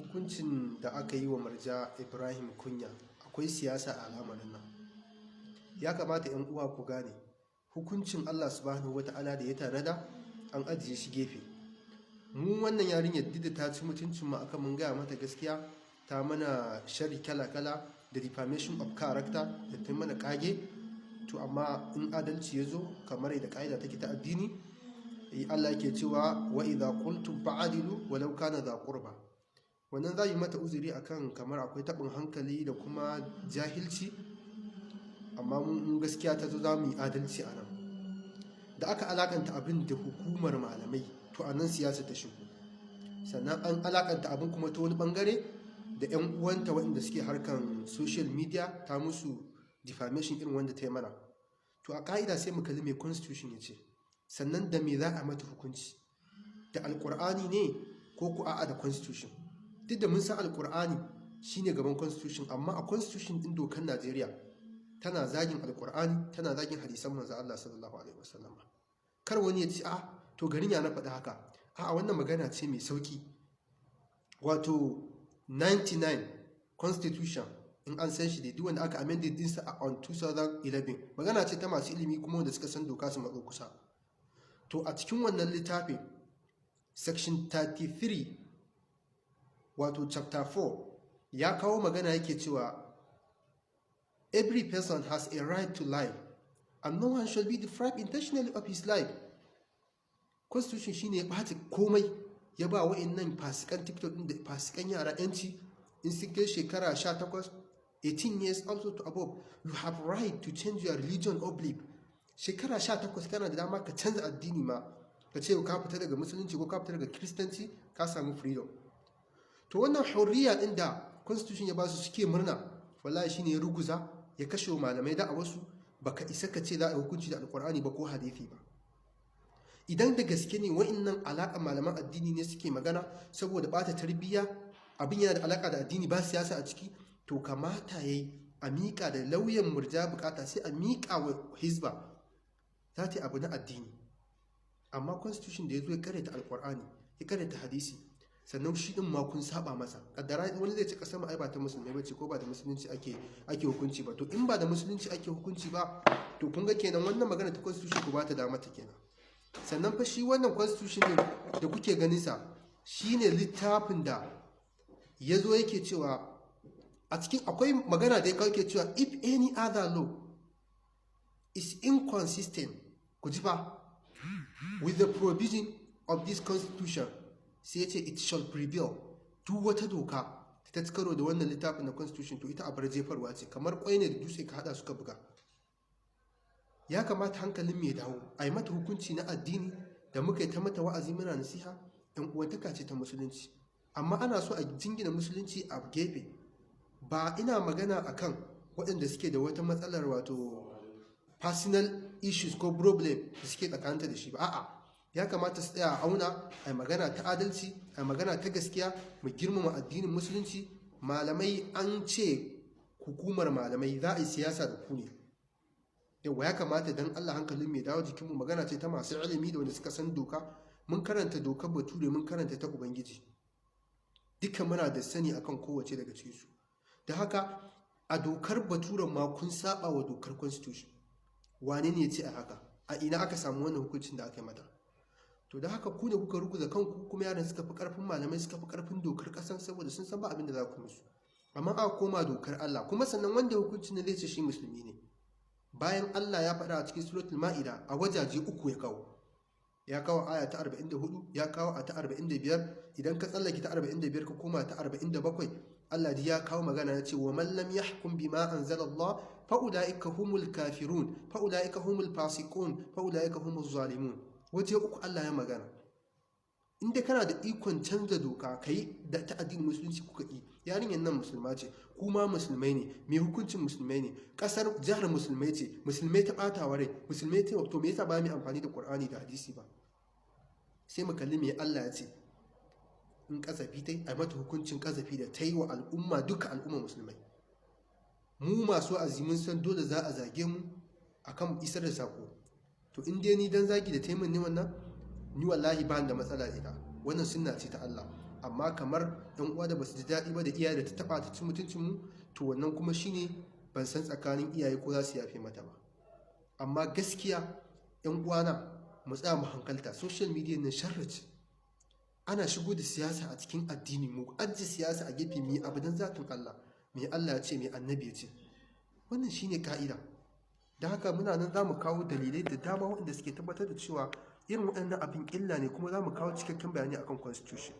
Hukuncin da aka yi wa Murja Ibrahim Kunya, akwai siyasa a al'amarin nan. Ya kamata 'yan uwa ku gane hukuncin Allah Subhanahu Wata'ala da ya tanada, an ajiye shi gefe. Mu wannan yarinyar, duk da ta ci mutuncin mu akan mun gaya mata gaskiya, ta mana sharri kala-kala da defamation of character da ta mana kage. To, amma in adalci ya zo, kamar yadda ka'ida take ta addini, Allah yake cewa: "Wa idza qultum fa'dilu walau kana dha qurba." Wannan za yi mata uzuri akan kamar akwai taɓin hankali da kuma jahilci, amma mun gaskiya ta zo, za mu yi adalci a nan. Da aka alakanta abin da hukumar malamai, to a nan siyasa ta shigo. Sannan an alakanta abin kuma ta wani bangare da 'yan uwanta waɗanda suke harkan social media, ta musu defamation irin wanda ta yi mana. To, a ka'ida sai mu kalli mai constitution ya ce, sannan da me za a mata hukunci, da Alkur'ani ne ko ku a'a da constitution? Duk da mun san Alkur'ani shine gaban constitution, amma a constitution din dokar Najeriya tana zagin Alkur'ani, tana zagin hadisan Manzo Allah Sallallahu Alaihi Wasallam. Kar wani ya ce, "A to, garin ya na faɗi haka?" A wannan magana ce mai sauki. Wato 99 constitution, in an san shi da duk wanda aka amended dinsa a on 2011, magana ce ta masu ilimi kuma wanda suka san doka su matso kusa. To, a cikin wannan littafin, section 33, wato chapter 4, ya kawo magana, yake cewa: "Every person has a right to life and no one shall be deprived intentionally of his life." Constitution shine ya ɓata komai, ya ba wa'annan fasikan TikTok din da fasikan yara yanci. In sun kai shekara 18, 18 years also to above, you have right to change your religion or belief. Shekara 18 kana da dama ka canza addini ma, ka ce ka fita daga Musulunci ko ka fita daga Kiristanci, ka samu freedom. To, wannan hurriya din da constitution ya ba su suke murna, wallahi shine ya ruguza, ya kashe malamai da a wasu. Baka isa ka ce za a hukunci da Alkur'ani ba ko hadisi ba. Idan da gaske ne wa'annan alaƙa malaman addini ne suke magana saboda bata tarbiyya, abin yana da alaƙa da addini, ba siyasa a ciki, to kamata yayi a miƙa da lauyan Murja bukata, sai a miƙa wa Hizba, za ta yi abu na addini. Amma constitution da ya zo ya karyata Alkur'ani, ya karyata hadisi, sannan shi din ma kun saba masa. Kaddara wani zai ce kasar mu ai ba ta Musulmai bace, ko ba da Musulunci ake hukunci ba. To, in ba da Musulunci ake hukunci ba, to kun ga kenan wannan magana ta constitution ku ba ta dama ta kenan. Sannan fa shi wannan constitution din da kuke ganin sa, shine littafin da ya zo yake cewa, a cikin akwai magana da ya kawo, ke cewa: "If any other law is inconsistent," ku ji fa, "with the provision of this constitution," sai ya ce, "it shall prevail." Duk wata doka ta ci karo da wannan littafin na constitution, to ita abar jefarwa ce, kamar kwai ne da dutse ka hada suka buga. Ya kamata hankalin mai dawo, a yi mata hukunci na addini. Da muka yi ta mata wa'azi, muna nasiha, yan uwantaka ce ta Musulunci, amma ana so a jingina Musulunci a gefe. Ba ina magana akan waɗanda suke da wata matsalar, wato personal issues ko problem da suke tsakaninta da shi ba. A'a, ya kamata su tsaya a auna, a yi magana ta adalci, a yi magana ta gaskiya, mu girmama addinin Musulunci. Malamai, an ce hukumar malamai za a yi siyasa da ku ne. Yawa, ya kamata don Allah hankalin mai dawo jikinmu. Magana ce ta masu ilimi da wanda suka san doka. Mun karanta dokar Bature, mun karanta ta Ubangiji, duka muna da sani akan kowace daga cikinsu. Da haka a dokar Baturen ma kun saba wa dokar constitution. Wane ne ya ce a haka? A ina aka samu wannan hukuncin da aka yi mata? To, da haka ku ne kuka ruguza kanku, kuma yaran suka fi karfin malamai, suka fi karfin dokar kasan, saboda sun san ba abin da za ku musu. Amma aka koma dokar Allah kuma, sannan wanda hukuncin ne zai ce shi Musulmi ne, bayan Allah ya faɗa a cikin Suratul Ma'ida, a wajaje uku ya kawo. Ya kawo aya ta 44, ya kawo a ta 45. Idan ka tsallake ta 45 ka koma ta 47, Allah ya kawo magana, ya ce: "Wa man lam yahkum bima anzala Allah fa ulaika humul kafirun, fa ulaika humul fasiqun, fa ulaika humuz zalimun." Waje uku Allah ya magana. Inda kana da ikon canza doka, kai da ta addinin Musulunci kuka yi. Yarinyar nan Musulma ce, kuma Musulmai ne, mai hukuncin Musulmai ne, kasar jihar Musulmai ce, Musulmai ta bata rai, Musulmai ta. To, me yasa ba mu amfani da Qur'ani da hadisi ba? Sai mu kalli me Allah ya ce. In kazafi tai, a mata hukuncin kazafi da ta yi wa al'umma duka, al'umma Musulmai. Mu masu azimin san dole za a zage mu akan isar da sako. To, in dai ni dan zagi da taimun ne wannan, ni wallahi ba da matsala da ita. Wannan sunna ce ta Allah. Amma kamar yan uwa da basu ji daɗi ba da iyaye da ta taɓa, ta ci mutuncin mu, to wannan kuma shine ban san tsakanin iyaye ko za su yafe mata ba. Amma gaskiya, yan uwana, mu tsaya mu hankalta. Social media nan sharri ce. Ana shigo da siyasa a cikin addini. Mu ajiye siyasa a gefe, mu yi abu don zatin Allah. Me Allah ya ce, me Annabi ya ce, wannan shine ka'ida. Da haka muna nan za mu kawo dalilai da dama waɗanda suke tabbatar da cewa irin waɗannan abin illa ne, kuma za mu kawo cikakken bayani akan constitution.